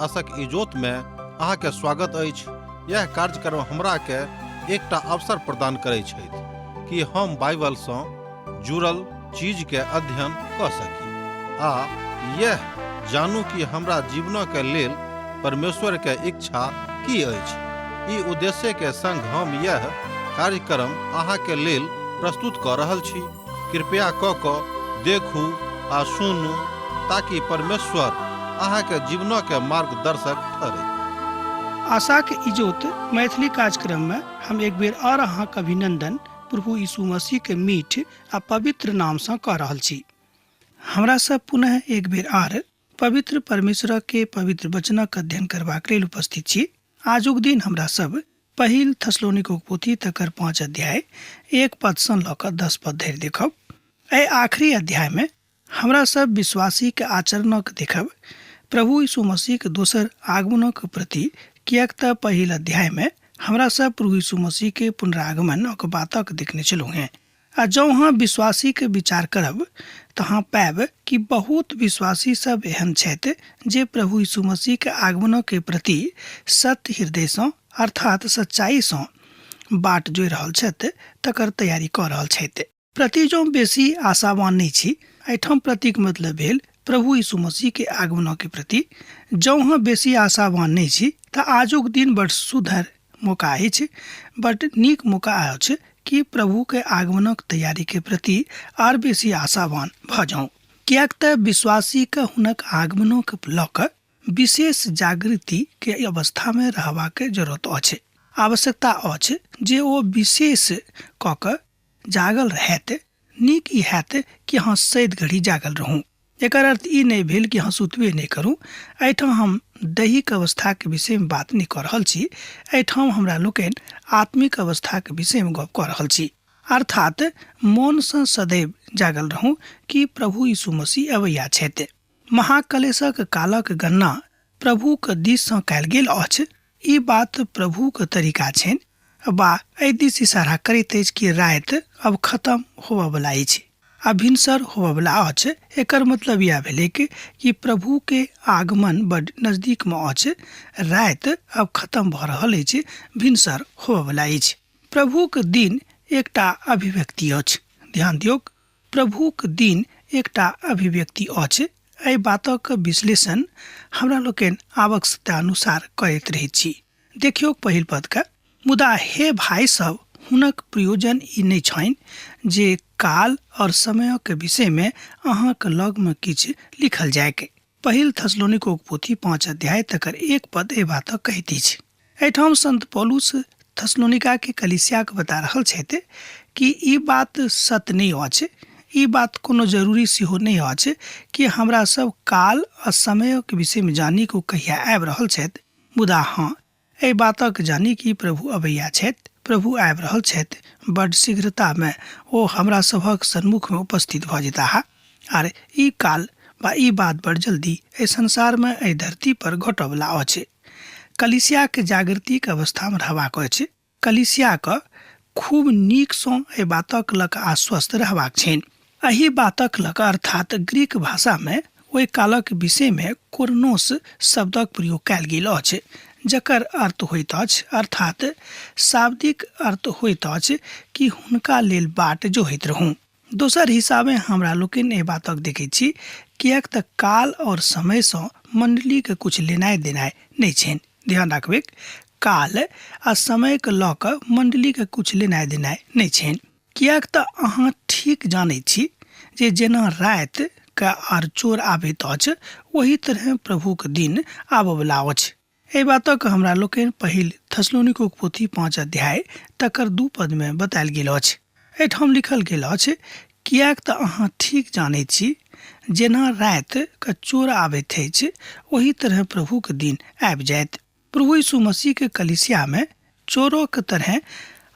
आशक इजोत में अहाँ के स्वागत अछि। यह कार्यक्रम हमरा के एकटा अवसर प्रदान करै छथि कि हम बाइबल सँ जुड़ल चीज के अध्ययन कऽ सकी आ यह जानू कि हमरा जीवन के लेल परमेश्वर के इच्छा की अछि। ई उद्देश्य के संग हम यह कार्यक्रम अहाँ के लेल प्रस्तुत कऽ रहल छी। कृपया कऽ कऽ देखू आ सुनू ताकि परमेश्वर अहाँ के जीवन के मार्गदर्शक ठहरे। आशाक इजोत मैथिली कार्यक्रम में हम एक बेर और अहाँक अभिनंदन प्रभु यीशु मसीह के मीठ आ पवित्र नाम सँ कऽ रहल छी। हमरा सब पुनः एक बेर आर पवित्र परमेश्वर के पवित्र वचनक अध्ययन करबाक लेल उपस्थित छी। आजुक दिन हमरा सब पहिल थसलोनिकोक पोथी तकर 5 अध्याय 1 पद सँ लऽ कऽ 10 पद धरि देखब। एहि आखिरी अध्याय में हमरा सब विश्वासी के आचरणक देखब प्रभु यीशु मसीह के दोसर आगमनक प्रति, किएक तऽ पहिल अध्याय में हमरा सब प्रभु यीशु मसीह के पुनरागमनक बातक देखने छलहुँ हेँ। आ जँ अहाँ विश्वासीके विचार करब तऽ अहाँ पायब कि बहुत विश्वासी सब एहन छथि जे प्रभु यीशु मसीहके आगमनके प्रति सत्य हृदयसँ अर्थात सच्चाइसँ बाट जोहि रहल छथि, तकर तैयारी कऽ रहल छथि। प्रति जँ बेसी आशावान नहि छी, एहिठाम प्रतिक मतलब भेल प्रभु यीशु मसीहके आगमनके प्रति जँ अहाँ बेसी आशावान नहि छी तऽ आजुक दिन बड सुधर मौका अछि, बड नीक मौका अछि कि प्रभुके आगमनक तैयारीके प्रति आर बेसी आशावान भऽ जाउ, किएक तऽ विश्वासीके हुनक आगमनक लऽ कऽ विशेष जागृतिके अवस्थामे रहबाक जरूरत अछि। आवश्यकता अछि जे ओ विशेष कऽ कऽ जागल रहैत। नीक ई हैत कि अहाँ सैद घड़ी जागल रहू। एकर अर्थ ई नहि भेल कि अहाँ सुतबे नहि करू। एहिठाम हम दैहिक अवस्थाके विषयमे बात नहि कऽ रहल छी, एहिठाम हमरा लोकनि आत्मिक अवस्थाके विषयमे गप कऽ रहल छी। अर्थात मोनसँ सदैव जागल रहू कि प्रभु यीशु मसीह अबैया छथि। महाकलेशक कालक गणना प्रभुक दिससँ कयल गेल अछि। ई बात प्रभुक तरीका छनि वा एहि दिस इशारा करैत अछि कि राति अब खत्म होबयवला अछि आ भिनसर होबयवला अछि। एकर मतलब इएह भेलैक कि प्रभुके आगमन बड नजदीकमे अछि, राति अब खत्म भऽ रहल अछि, भिनसर होबयवला अछि। प्रभुक दिन एकटा अभिव्यक्ति अछि। ध्यान दियौक, प्रभुक दिन एकटा अभिव्यक्ति अछि। एहि बातक विश्लेषण हमरा लोकनि आवश्यकता अनुसार करैत रहैत छी। देखियौक पहिल पदके, मुदा हे भाइ सब, हुनक प्रयोजन ई नहि छनि जे काल और समयक विषयमे अहाँक लगमे किछु लिखल जाइक। पहिल थसलोनिकोक पोथी 5 अध्याय तकर 1 पद एहि बातक कहैत अछि। एहिठाम संत पौलुस थसलोनिका के कलीसियाके बता रहल छथि कि ई बात सत्य नहि अछि, ई बात कोनो जरूरी सेहो नहि अछि कि हमरा सब काल आ समयक विषयमे जानी कि ओ कहिया आबि रहल छथि। मुदा हँ, एहि बातक जानी कि प्रभु अबैया छथि, प्रभु आबि रहल छथि, बड शीघ्रतामे ओ हमरा सभक सन्मुखमे उपस्थित भऽ जेताह आर ई काल वा ई बात बड जल्दी एहि संसारमे एहि धरती पर घटऽवला अछि। कलीसियाके जागृतिक अवस्थामे रहबाक अछि। कलीसियाके खूब नीकसँ एहि बातक लऽ कऽ आश्वस्त रहबाक छनि। एहि बातक लऽ कऽ अर्थात ग्रीक भाषामे ओहि कालक विषयमे कोरनोस शब्दक प्रयोग कयल गेल अछि, जकर अर्थ होइत अछि अर्थात शाब्दिक अर्थ होइत अछि कि हुनका लेल बाट जोहैत रहू। दोसर हिसाबे हमरा लोकनि एहि बातक देखैत छी, किएक तऽ काल और समयसँ मण्डलीके किछु लेनाइ देनाइ नहि छनि। ध्यान राखबैक, काल आ समयके लऽ कऽ मण्डलीके किछु लेनाइ देनाइ नहि छनि, किएक तऽ अहाँ ठीक जानैत छी जे जेना राति के आर चोर आबैत अछि, ओही तरहें प्रभुक दिन आबऽवला अछि। एहि बातक हमरा लोकनि पहिल थसलोनिकोक पोथी 5 अध्याय तकर 2 पदमे बतायल गेल अछि। एहिठाम लिखल गेल अछि, किएक तऽ अहाँ ठीक जानैत छी जेना राति के चोर आबैत अछि, ओही तरहे प्रभुक दिन आबि जायत। प्रभु यीशु मसीह के कलीसिया में चोरों के तरह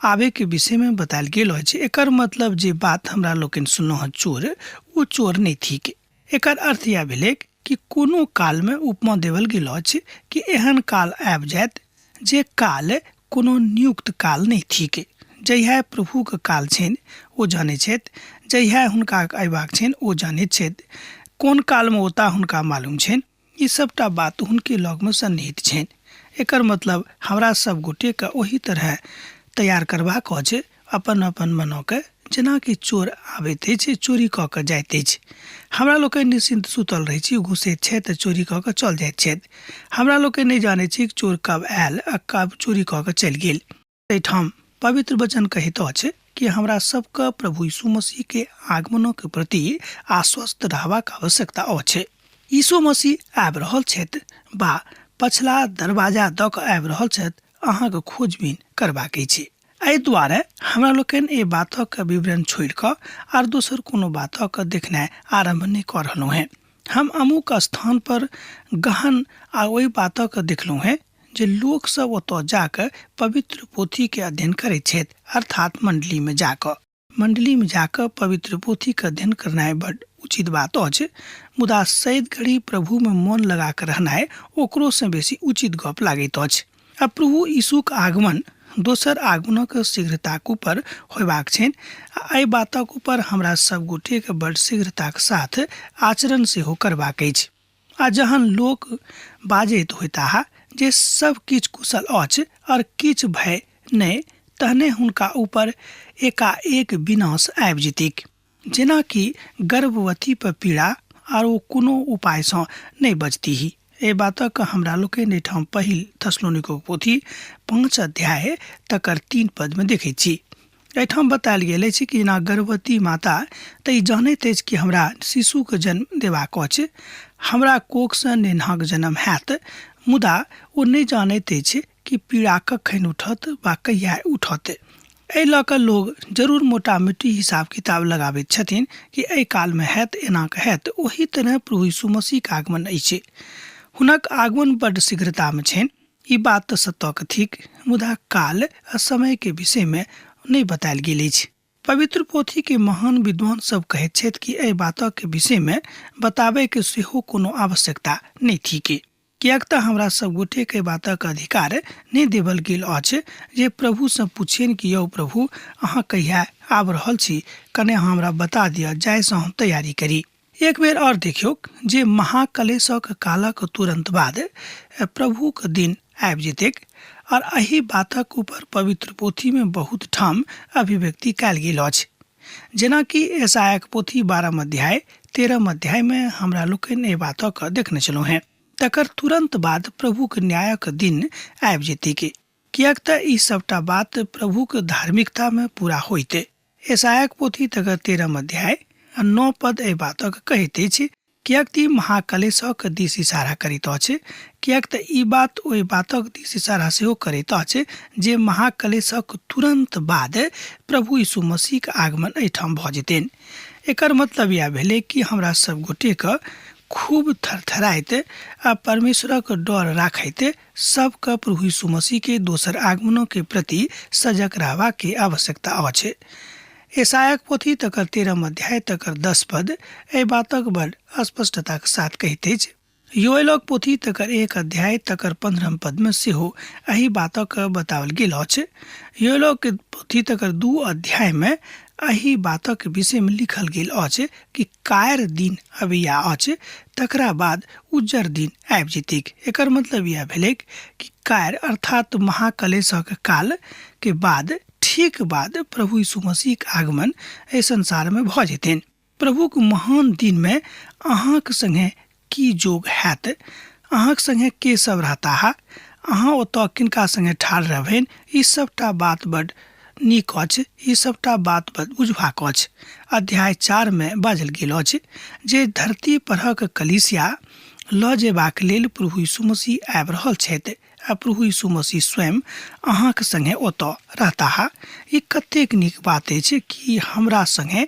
आबे के विषय में बतायल गेल अछि। एकर मतलब जे बात हमरा लोकनि सुनलहुँ हँ चोर, ओ चोर नहि थिक। एकर अर्थ यैह भेलैक कि कोनो काल में उपमा देवल गेल अछि कि एहन काल आबि जायत जे काल कोनो नियुक्त काल नहि थिक। जहिया प्रभुक काल छनि ओ जानैत छथि, जहिया हुनका अयबाक छनि ओ जानैत छथि, कोन कालमे औता हुनका मालूम छनि। ई सभटा बात हुनके लगमे सन्निहित छनि। एकर मतलब हमरा सभ गोटेके ओहि तरह तैयार करबाक अछि अपन अपन मनोके, जेनाकि चोर आबैत अछि, चोरी कऽ कऽ जाइत अछि। हमरा लोकनि निश्चिन्त सुतल रहै छी, घुसैत छथि तऽ चोरी कऽ कऽ चल जाइत छथि। हमरा लोकनि नहि जानैत छी चोर कब आयल आ कब चोरी कऽ कऽ चलि गेल। एहिठाम पवित्र वचन कहैत अछि कि हमरा सबके प्रभु यीशु मसीह के आगमनक प्रति आश्वस्त रहबाक आवश्यकता अछि। यीशु मसीह आबि रहल छथि बा पछला दरवाजा दऽ कऽ आबि रहल छथि, अहाँके खोजबीन करबाक अछि। एहि दुआरे हमरा लोकनि एहि बातक विवरण छोड़ि कऽ आर दोसर कोनो बातक देखनाइ आरम्भ नहि कऽ रहलहुँ हेँ। हम अमुक स्थान पर गहन आ ओहि बातक देखलहुँ हेँ जे लोकसभ ओतऽ जाकऽ पवित्र पोथीके अध्ययन करैत छथि, अर्थात मण्डलीमे जाकऽ। मण्डलीमे जाकऽ पवित्र पोथीके अध्ययन करनाइ बड्ड उचित बात अछि, मुदा सैद घड़ी प्रभुमे मोन लगा कऽ रहनाइ ओकरोसँ बेसी उचित गप लागैत अछि। आ प्रभु यीशुक आगमन दोसर आगमनक शीघ्रताक ऊपर होयबाक छनि आ एहि बातक ऊपर हमरा सब गोटेके बड्ड शीघ्रताक साथ आचरण सेहो करबाक अछि। आ जहन लोक बाजैत होइताह जे सब किछु कुशल अछि और किछु भय नहि, तहने हुनका ऊपर एकाएक विनाश आबि जेतैक, जेनाकि गर्भवती पर पीड़ा, आर ओ कोनो उपायसँ नहि बचतीह। एहि बातक हमरा लोकनि एहिठाम पहिल थेसलोनिकोक पोथी 5 अध्याय तकर 3 पदमे देखैत छी। एहिठाम बतायल गेल अछि कि जेना गर्भवती माता तऽ ई जानैत अछि कि हमरा शिशुके जन्म देबाक अछि, हमरा कोखसँ नेन्हाक जन्म हैत, मुदा ओ नहि जानैत अछि कि पीड़ा कखन उठत वा कहिया उठत। एहि लऽ कऽ लोग जरूर मोटा मोटी हिसाब किताब लगाबैत छथिन कि एहि कालमे हैत, एना कऽ हैत। ओही तरह प्रभु यीशु मसीहके आगमन अछि। हुनक आगमन बड्ड शीघ्रतामे छनि, ई बात तऽ सत्यक थिक, मुदा काल आ समय के विषय में नहि बतायल गेल अछि। पवित्र पोथी के महान विद्वान सब कहैत छथि कि एहि बातक के विषय में बताबय के सेहो कोनो आवश्यकता नहि थिक, किएक तऽ हमरा सब गोटे के बातक अधिकार नहि देबल गेल अछि जे प्रभु सँ पुछियनि कि यौ प्रभु, अहाँ कहिया आबि रहल छी, कने अहाँ हमरा बता दिअ जाहि सँ हम तैयारी करी। एक बेर आओर देखियौक जे महाकलेशक कालक तुरन्त बाद प्रभुक दिन आबि जेतैक, और एहि बातक ऊपर पवित्र पोथी में बहुत ठाम अभिव्यक्ति कयल गेल अछि। जेनाकि यशायाक पोथी 12 अध्याय 13 अध्याय में हमरा लोकनि एहि बातक देखने छलहुँ हेँ। तकर तुरन्त बाद प्रभुक न्यायक दिन आबि जेतैक, किएक तऽ ई सबटा बात प्रभुक धार्मिकता में पूरा होइते। यशायाक पोथी तकर 13 अध्याय आ 9 पद एहि बातक कहैत अछि, किएक तऽ ई महाकलेशक दिस इशारा करैत अछि, किएक तऽ ई बात ओहि बातक दिस इशारा सेहो करैत अछि जे महाकलेशक तुरन्त बाद प्रभु यीशु मसीहक आगमन एहिठाम भऽ जेतनि। एकर मतलब इएह भेलै कि हमरा सब गोटेके खूब थरथराइत आ परमेश्वरक डर राखैत सबके प्रभु यीशु मसीह के दोसर आगमनों के प्रति सजग रहबा के आवश्यकता अछि। यशायाक पोथी तकर 13 अध्याय तकर 10 पद एहि बातक बड़ स्पष्टताक साथ कहैत अछि। योएलक पोथी तकर 1 अध्याय तकर 15 पद में सेहो एहि बातक बताओल गेल अछि। योएलक पोथी तकर 2 अध्याय में एहि बातक विषय में लिखल गेल अछि कि कार दिन अबैया अछि, तकरा बाद उज्जर दिन आबि जेतैक। एकर मतलब इएह भेलैक कि कार अर्थात महाकलेशक काल के बाद ठीक बाद प्रभु यीशु मसीहक आगमन एहि संसार में भऽ जेतनि। प्रभुक महान दिन में अहाँक संगे की जोग हैत, अहाँक संगे के सब रहताह, अहाँ ओतऽ किनका संगे ठाढ़ रहबनि, ई सबटा बात बड नीक अछि, ई सबटा बात बड बुझबाक अछि। अध्याय 4 में बाजल गेल अछि जे धरती परहक कलीसिया लऽ जेबाक लेल प्रभु यीशु मसीह आबि रहल छथि आ प्रभु यीशु मसीह स्वयं अहाँक संगे ओतऽ रहताह। ई कतेक नीक बात अछि कि हमरा संगे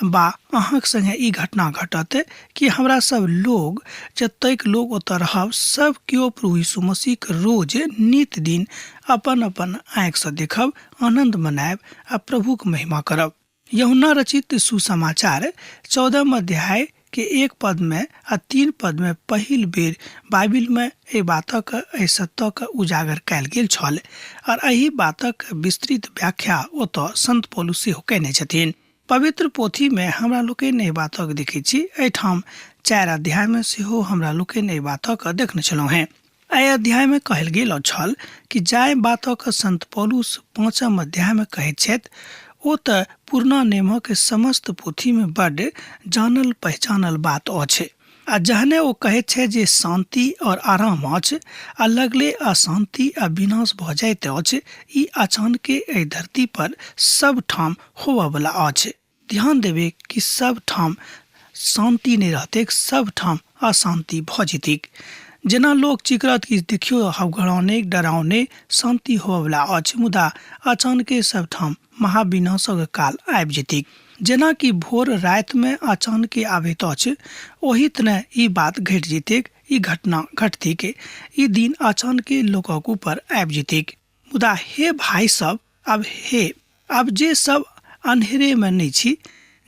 बा अहाँक संगे ई घटना घटत कि हमरा सब लोग जतेक लोग ओतऽ रहब सब केओ प्रभु यीशु मसीहके रोज नित दिन अपन अपन आँखिसँ देखब, आनन्द मनायब आ प्रभुक महिमा करब। यूहन्ना रचित सुसमाचार 14 अध्याय के 1 पद में आ 3 पद में पहिल बेर बाइबिल में एहि बातक एहि सत्यक उजागर कयल गेल छल और एहि बातक विस्तृत व्याख्या ओतऽ संत पौलुस सेहो कयने छथिन। पवित्र पोथीमे हमरा लोकनि एहि बातक देखैत छी। एहिठाम 4 अध्यायमे सेहो हमरा लोकनि एहि बातक देखने छलहुँ हेँ। एहि अध्यायमे कहल गेल छल कि जाहि बातक संत पौलुस 5 अध्यायमे कहैत छथि ओ तऽ पुरना नियमक समस्त पोथीमे बड्ड जानल पहचानल बात अछि। आ जहने ओ कहैत छै जे शान्ति और आराम अछि आ लगले अशान्ति आ विनाश भऽ जाइत अछि, ई अचानके एहि धरती पर सब ठाम होबऽवला अछि। ध्यान देबै कि सब ठाम शान्ति नहि रहतैक, सब ठाम अशान्ति भऽ जेतैक। जेना लोक चिकरत कि देखियौ हवघड़ौने डराउने शान्ति होबऽवला अछि, मुदा अचानके सब ठाम महाविनाशक काल आबि जेतैक। जेना कि भोर रातिमे अचानके आबैत अछि, ओही तरह ई बात घटि जेतैक, ई घटना घटतैक, ई दिन अचानके लोकक ऊपर आबि जेतैक। मुदा हे भाइ सब, आब हे आब जे सब अन्हेरेमे नहि छी,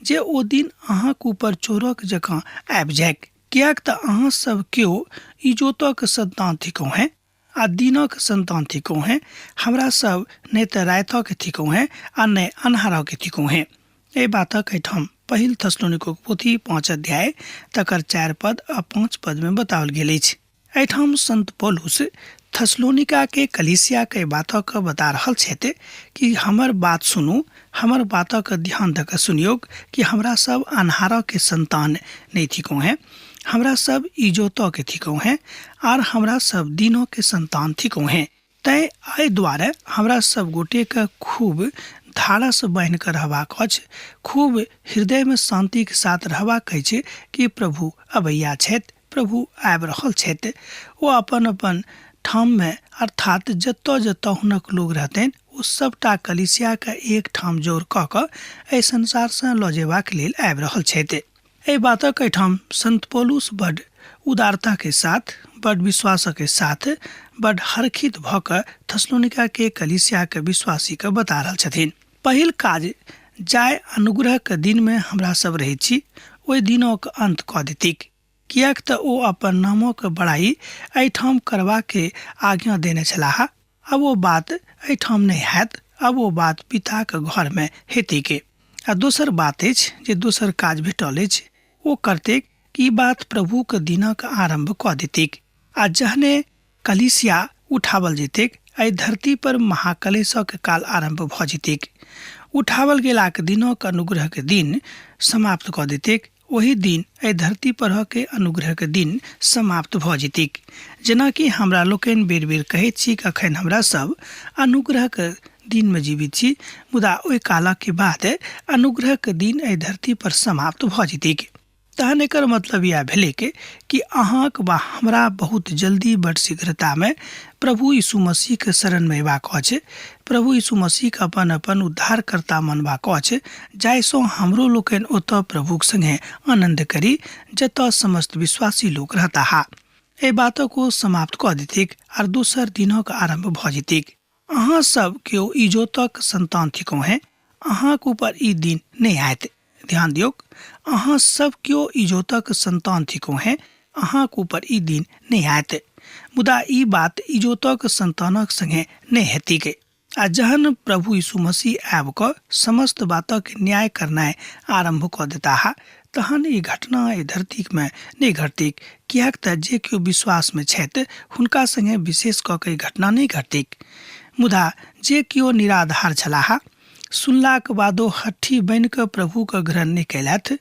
जे ओ दिन अहाँक ऊपर चोरक जकाँ आबि जाइक, किएक तऽ अहाँ सब केओ इजोतक सन्तान थिकहुँ हेँ आ दिनक सन्तान थिकहुँ हेँ। हमरा सब नहि तऽ रातिक थिकहुँ हेँ आ नहि अन्हारक थिकहुँ हेँ। एहि बातक एहिठाम पहिल थेसलोनिकोक पोथी 5 अध्याय तकर 4 पद आ 5 पदमे बताओल गेल अछि। एहिठाम संत पौलुस थेसलोनिका के कलीसिया के बातक बता रहल छथि कि हमर बात सुनू, हमर बातक ध्यान दऽ कऽ सुनियौक कि हमरा सब अन्हारक के संतान नहि थिकहुँ हेँ, हमरा सब इजोतक के थिकहुँ हेँ आर हमरा सब दिनक के संतान थिकहुँ हेँ। तैँ एहि दुआरे हमरा सब गोटेके खूब धारसँ बान्हि कऽ रहबाक अछि, खूब हृदयमे शान्तिके साथ रहबाक अछि कि प्रभु अबैया छथि, प्रभु आबि रहल छथि। ओ अपन अपन ठाममे अर्थात जतऽ जतऽ हुनक लोग रहतनि ओ सबटा कलीसियाके एक ठाम जोड़ कऽ कऽ एहि संसारसँ लऽ जेबाक लेल आबि रहल छथि। एहि बातक एहिठाम संत पौलुस बड उदारताके साथ, बड विश्वासके साथ, बड हरखित भऽ कऽ थेसलोनिकाके कलीसियाके विश्वासीके बता रहल छथिन। पहिल काज जाहि अनुग्रहके दिनमे हमरा सब रहैत छी ओहि दिनक अन्त कऽ देतिक, किएक तऽ ओ अपन नामक बड़ाई एहिठाम करबाके आज्ञा देने छलाह। आब ओ बात एहिठाम नहि हैत, आब ओ बात पिताक घरमे हेतैक। आ दोसर बात अछि जे दोसर काज भेटल अछि ओ करतैक कि ई बात प्रभुक दिनक आरम्भ कऽ देतैक। आ जहने कलीसिया उठावल जेतैक एहि धरती पर महाकलेशक काल आरम्भ भऽ जेतैक। उठावल गेलाक दिनक अनुग्रहक दिन समाप्त कऽ देतैक। ओहि दिन एहि धरती परहक अनुग्रहक दिन समाप्त भऽ जेतैक। जेनाकि हमरा लोकनि बेर बेर कहैत छी कि अखन हमरा सब अनुग्रहक दिनमे जीवित छी, मुदा ओहि कालक बाद अनुग्रहक दिन एहि धरती पर समाप्त भऽ जेतैक। तहन एकर मतलब इएह भेलैक कि अहाँक वा हमरा बहुत जल्दी बड शीघ्रतामे प्रभु यीशु मसीहके शरणमे अयबाक अछि, प्रभु यीशु मसीहके अपन अपन उद्धारकर्ता मनबाक अछि, जाहिसँ हमरो लोकनि ओतऽ प्रभुक संगे आनन्द करी जतऽ समस्त विश्वासी लोक रहताह। एहि बातक ओ समाप्त कऽ देथिक आर दोसर दिनक आरम्भ भऽ जेतिक। अहाँ सब केओ इजोतक संतान थिकहुँ हेँ, अहाँक ऊपर ई दिन नहि आयत। ध्यान दियौक, अहाँ सब केओ इजोतक संतान थिकहुँ हेँ, अहाँक ऊपर ई दिन नहि आयत। मुदा ई बात इजोतक संतानक संगे नहि हेतिक। आ जहन प्रभु यीशु मसीह आबि कऽ समस्त बातक न्याय करनाइ आरम्भ कऽ देताह, तहन ई घटना एहि धरतीमे नहि घटतिक, किएक तऽ जे केओ विश्वासमे छथि हुनका संगे विशेष कऽ कऽ ई घटना नहि घटतिक। मुदा जे केओ निराधार छलाह, सुनलाक बादो हठी बनि कऽ प्रभुके ग्रहण नहि कयलथि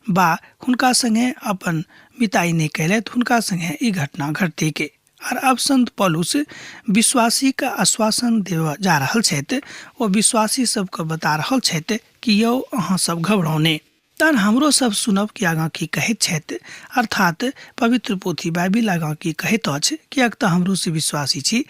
वा हुनका संगे अपन मिताई नहि कयलथि, हुनका संगे ई घटना घटतिक। आर अब संत पौलुस विश्वासीके आश्वासन देबऽ जा रहल छथि। ओ विश्वासी सबके बता रहल छथि कि यौ अहाँ सब घबराउ नहि। तहन हमरो सब सुनब कि आगाँ की कहैत छथि, अर्थात पवित्र पोथी बाइबिल आगाँ की कहैत अछि, किएक तऽ हमरो से विश्वासी छी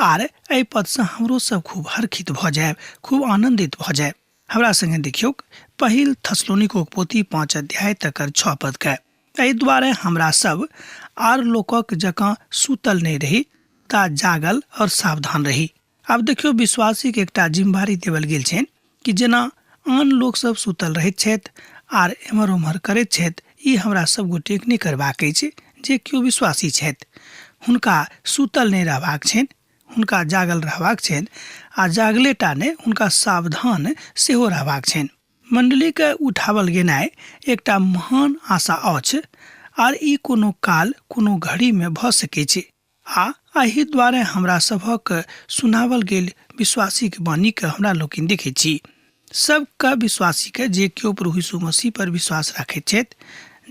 आर एहि पदसँ हमरो सब खूब हर्षित भऽ जायब, खूब आनन्दित भऽ जायब। हमरा संगे देखियौक पहिल थेसलोनिकोक पोथी 5 अध्याय तकर 6 पदके। एहि दुआरे हमरा सब आर लोकक जकाँ सुतल नहि रही, ता जागल और सावधान रही। आब देखियौ, विश्वासीके एकटा जिम्मेवारी देवल गेल छनि कि जेना आन लोक सब सुतल रहैत छथि आर एम्हर ओम्हर करैत छथि, ई हमरा सब गोटेक नहि करबाक अछि। जे केओ विश्वासी छथि हुनका सुतल नहि रहबाक छनि, हुनका जागल रहबाक छनि, आ जागले टा नहि, हुनका सावधान सेहो रहबाक छनि। मण्डलीके उठावल गेनाइ एकटा महान आशा अछि आर ई कोनो काल कोनो घड़ीमे भऽ सकै छै आ एहि दुआरे हमरा सभक सुनावल गेल विश्वासीके वाणीके हमरा लोकनि देखै छी। सबके विश्वासीके जे केओ प्रभु यीशु मसीह पर विश्वास राखैत छथि,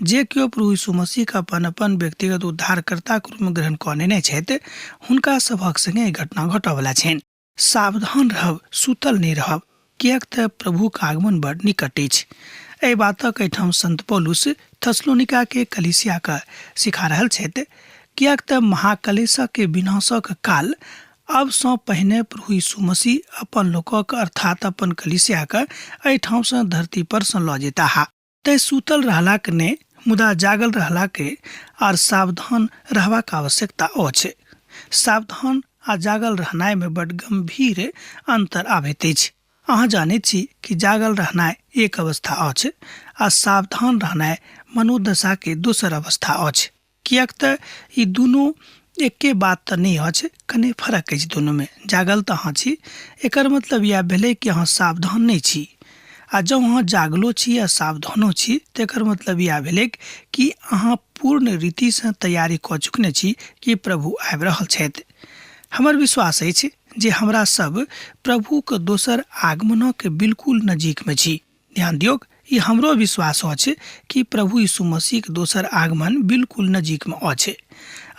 जे केओ प्रभु यीशु मसीहके अपन अपन व्यक्तिगत उद्धारकर्ताके रूपमे ग्रहण कऽ नेने छथि, हुनका सभक संगे ई घटना घटऽवला छनि। सावधान रहब, सुतल नहि रहब, किएक तऽ प्रभुक आगमन बड़ निकट अछि। एहि बातक एहिठाम संत पौलुस थेसलोनिकाके कलीसियाके सिखा रहल छथि, किएक तऽ महाकलेशके विनाशक काल अब सँ पहिने प्रभु यीशु मसीह अपन लोकक अर्थात अपन कलीसियाके एहिठामसँ धरती पर सँ लऽ जेताह। तैँ सुतल रहलाक नहि मुदा जागल रहलाके आर सावधान रहबाक आवश्यकता अछि। सावधान आ जागल रहनाइमे बड्ड गम्भीर अन्तर आबैत अछि। अहाँ जानैत छी कि जागल रहनाइ एक अवस्था अछि आ सावधान रहनाइ मनोदशाके दोसर अवस्था अछि। किएक तऽ ई दुनू एक्के बात तऽ नहि अछि, कने फरक अछि दुनूमे। जागल तऽ अहाँ छी, एकर मतलब इएह भेलै कि अहाँ सावधान नहि छी। आ जँ अहाँ जागलो छी आ सावधानो छी तऽ एकर मतलब इएह भेलै कि अहाँ पूर्ण रीतिसँ तैयारी कऽ चुकने छी कि प्रभु आबि रहल छथि। हमर विश्वास अछि जे हमरा सब प्रभुक दोसर आगमनक बिल्कुल नजीकमे छी। ध्यान दियौक, ई हमरो विश्वास अछि कि प्रभु यीशु मसीहक दोसर आगमन बिल्कुल नजीकमे अछि।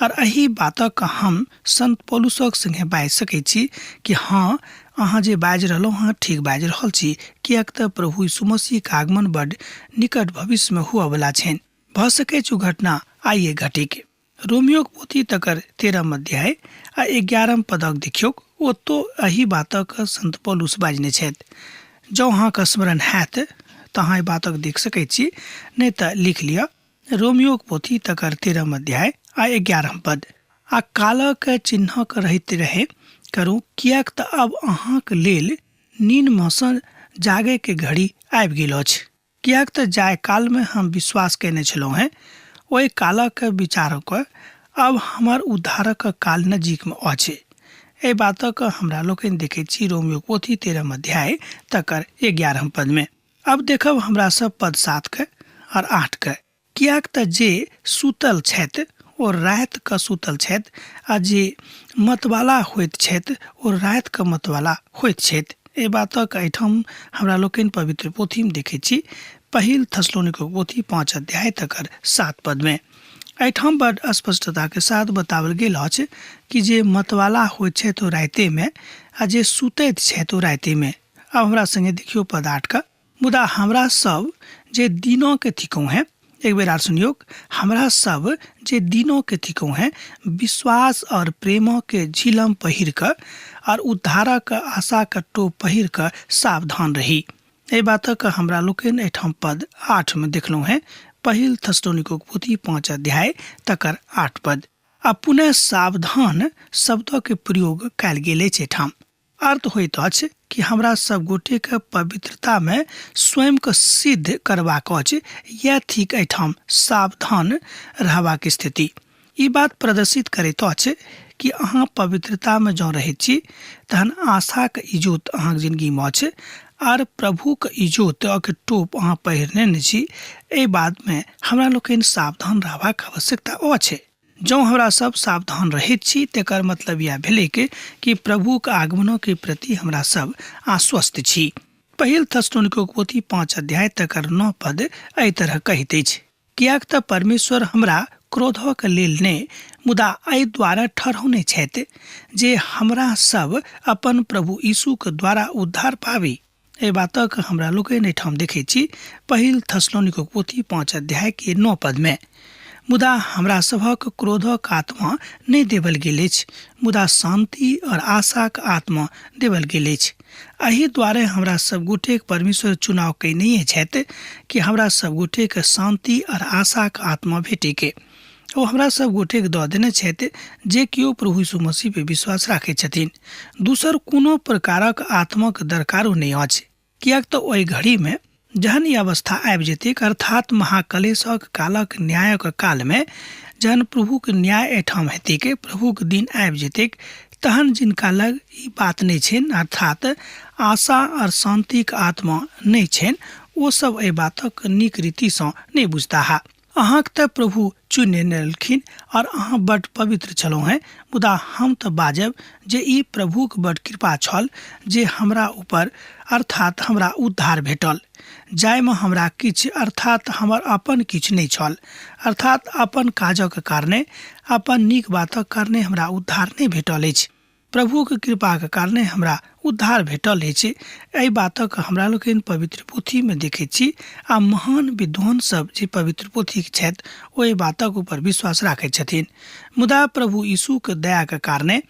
आर एहि बातक हम संत पौलुसक संगे बाजि सकैत छी कि हँ, अहाँ जे बाजि रहलहुँ हँ ठीक बाजि रहल छी, किएक तऽ प्रभु यीशु मसीहक आगमन बड्ड निकट भविष्यमे हुअवला छनि। भऽ सकैछ ओ घटना आइए घटिक। रोमियोक पोथी तकर 13 अध्याय आ 11 पदक देखियौक, ओतौ एहि बातक संत पौलुस बाजने छथि। जँ अहाँके स्मरण हैत तऽ अहाँ एहि बातक देख सकैत छी, नहि तऽ लिख लिअ, रोमियोक पोथी तकर 13 अध्याय आ 11 पद। आ कालक चिन्हक रहैत रहे करू, किएक तऽ अब अहाँक लेल नीनमे सँ जागयके घड़ी आबि गेल अछि। किएक तऽ जाहि कालमे हम विश्वास कयने छलहुँ हेँ ओहि कालक विचारक आब हमर उद्धारक काल नजीकमे अछि। एहि बातक हमरा लोकनि देखैत छी रोमियो पोथी 13 अध्याय तकर 11 पदमे। आब देखब हमरा सब पद 7 के और 8 के। किएक तऽ जे सुतल छथि ओ राति कऽ सुतल छथि आ जे मतवाला होइत छथि ओ राति कऽ मतवाला होइत छथि। एहि बातक एहिठाम हमरा लोकनि पवित्र पोथीमे देखैत छी पहिल थेसलोनिकक पोथी 5 अध्याय तकर 7 पदमे। एहिठाम बड स्पष्टताके साथ बताओल गेल अछि कि जे मतवाला होइत छथि ओ रातिमे आ जे सुतैत छथि ओ रातिमे। आब हमरा संगे देखियौ पद 8 के। मुदा हमरा सब जे दिनों के थिकहुँ हैं, एक बेर आर सुनियौक, हमरा सब जे दिनों के थिकहुँ हैं विश्वास और प्रेमों के झिलम पहिर कऽ और उद्धारक आशा के टोप पहिर कऽ सावधान रही। एहि बातक हमरा लोकनि एहिठाम पद 8 में देखलहुँ हैं, पहिल थेसलोनिकोक पोथी 5 अध्याय तकर 8 पद। आ पुनः सावधान शब्दक प्रयोग कयल गेल अछि एहिठाम। अर्थ होइत अछि कि हमरा सब गोटेके पवित्रतामे स्वयंके सिद्ध करबाक अछि। यैह थिक एहिठाम सावधान रहबाक स्थिति। ई बात प्रदर्शित करैत अछि कि अहाँ पवित्रतामे जँ रहैत छी तहन आशाक इजोत अहाँक जिनगीमे अछि आर प्रभुक इजोतक टोप अहाँ पहिरने ने छी। एहि बातमे हमरा लोकनि सावधान रहबाक आवश्यकता अछि। जँ हमरा सब सावधान रहैत छी तेकर मतलब इएह भेलैक कि प्रभुक आगमनके प्रति हमरा सब आश्वस्त छी। पहिल थेसलोनिकोक पोथी 5 अध्याय तकर 9 पद एहि तरह कहैत अछि, किएक तऽ परमेश्वर हमरा क्रोधक लेल नहि मुदा एहि द्वारा ठहरौने छथि जे हमरा सब अपन प्रभु यीशुक द्वारा उद्धार पाबी। एहि बातक हमरा लोकनि एहिठाम देखैत छी पहिल थेसलोनिकोक पोथी 5 अध्याय के 9 पद में। मुदा हमरा सभक क्रोधक आत्मा नहि देवल गेल अछि, मुदा शांति और आशाक आत्मा देवल गेल अछि। एहि द्वारे हमरा सब गोटेक परमेश्वर चुनाव कयने छथि कि हमरा सब गोटेक शांति और आशाक आत्मा भेटैके। ओ हमरा सब गोटेक दऽ देने छथि जे केओ प्रभु यीशु मसीह पे विश्वास राखैत छथिन। दोसर कोनो प्रकारक आत्माक दरकारो नहि अछि, किएक तऽ ओहि घड़ीमे जहन ई अवस्था आबि जेतैक, अर्थात महाकलेशक कालक न्यायक कालमे जहन प्रभुक न्याय एहिठाम हेतैक, प्रभुक दिन आबि जेतैक, तहन जिनका लग ई बात नहि छनि, अर्थात आशा और शांतिक आत्मा नहि छनि, ओ सब एहि बातक नीक रीतिसँ नहि बुझताह। अहाँक तऽ प्रभु चुनि नेने रहलखिन और अहाँ बड्ड पवित्र छलहुँ हेँ, मुदा हम तऽ बाजब जे ई प्रभुक बड्ड कृपा छल जे हमरा ऊपर अर्थात् हमरा उद्धार भेटल, जाहिमे हमरा किछु अर्थात् हमर अपन किछु नहि छल, अर्थात् अपन काजक कारणे, अपन नीक बातक कारणे हमरा उद्धार नहि भेटल अछि। प्रभुक कृपाक कारणे हमरा उद्धार भेटल अछि। एहि बातक हमरा लोकनि पवित्र पोथीमे देखैत छी आ महान विद्वान सब जे पवित्र पोथीक छथि ओ एहि बातक ऊपर विश्वास राखैत छथिन। मुदा प्रभु यीशुक दयाक कारणे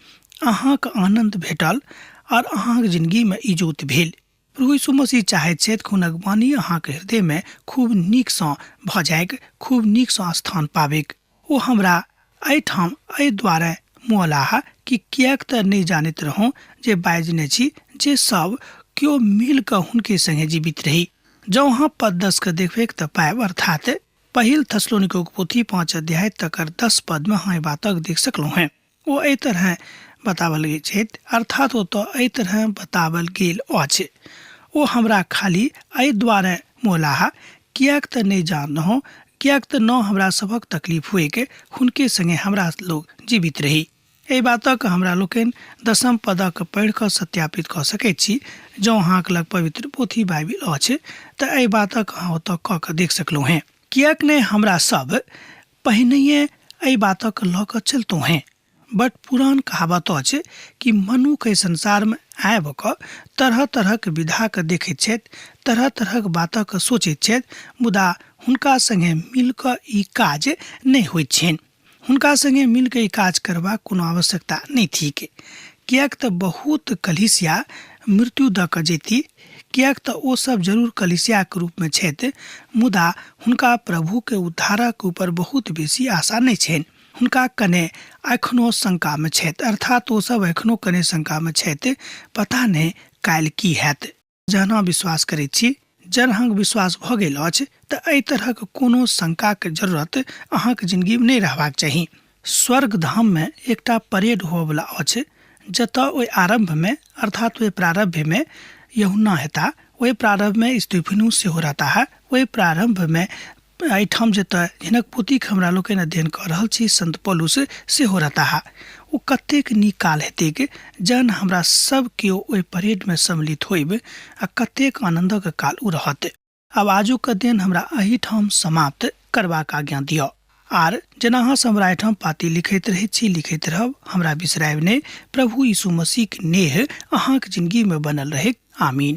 अहाँक आनन्द भेटल और अहाँक जिनगीमे इजोत भेल। प्रभु यीशु मसीह चाहैत छथि कि हुनक वाणी अहाँक हृदयमे खूब नीकसँ भऽ जाइक, खूब नीकसँ स्थान पाबैक। ओ हमरा एहिठाम एहि दुआरे मुअलाह कि किएक तऽ नहि जानैत रहौं जे बाजने छी जे सब केओ मिल कऽ हुनके संगे जीवित रही। जँ अहाँ पद 10 के देखबैक तऽ पायब, अर्थात पहिल थेसलोनिकोक पोथी 5 अध्याय तकर 10 पदमे अहाँ एहि बातक देख सकलहुँ हेँ। ओ एहि तरहे बताओल गेल छथि, अर्थात ओतऽ एहि तरहे बताओल गेल अछि। ओ हमरा खाली एहि दुआरे मोलाह किएक तऽ नहि जानलहुँ, किएक तऽ न हमरा सभक तकलीफ होइक हुनके संगे हमरा लोग जीवित रही। एहि बातक हमरा लोकनि दसम पदक पढ़ि कऽ सत्यापित कऽ सकैत छी। जँ अहाँक लग पवित्र पोथी बाइबिल अछि तऽ एहि बातक अहाँ ओतऽ कऽ कऽ देख सकलहुँ हेँ। किएक नहि हमरा सब पहिनहिए एहि बातक लऽ कऽ चलितहुँ हेँ। बड पुरान कहावत अछि कि मनुख एहि संसारमे आबि कऽ तरह तरहक विधाके देखैत छथि, तरह तरहक बातक सोचैत छथि, मुदा हुनका सङ्गे मिल कऽ ई काज नहि होइत छनि। हुनका सङ्गे मिल कऽ ई काज करबाक कोनो आवश्यकता नहि थिक, किएक तऽ बहुत कलीसिया मृत्यु दऽ कऽ जेती, किएक तऽ ओ सब जरूर कलीसियाक रूपमे छथि, मुदा हुनका प्रभुके उद्धारक ऊपर बहुत बेसी आशा नहि छनि। हुनका कने एखनो शंकामे छथि, अर्थात ओ सब एखनो कने शंकामे छथि, पता नहि काल्हि की हैत। जहन अहाँ विश्वास करैत छी, जहन अहाँके विश्वास भऽ गेल अछि, तऽ एहि तरहक कोनो शंकाक जरूरत अहाँके जिंदगीमे नहि रहबाक चाही। स्वर्ग धाममे एकटा परेड होअवला अछि, जतऽ ओहि आरम्भमे अर्थात ओहि प्रारम्भमे यूहन्ना हेताह, ओहि प्रारम्भमे स्तीफनुस सेहो रहताह, ओहि प्रारम्भमे एहिठाम जतऽ हिनक पोथीक हमरा लोकनि अध्ययन कऽ रहल छी संत पौलुस सेहो रहताह। ओ कतेक नीक काल हेतैक जहन हमरा सब केओ ओहि परेडमे सम्मिलित होइब आ कतेक आनन्दक काल ओ रहत। आब आजुक अध्ययन हमरा एहिठाम समाप्त करबाक आज्ञा दिअ। आर जेना अहाँ सब हमरा एहिठाम पाती लिखैत रहैत छी, लिखैत रहब, हमरा बिसरायब नहि। प्रभु यीशु मसीहक नेह अहाँक जिनगीमे बनल रहैक। आमीन।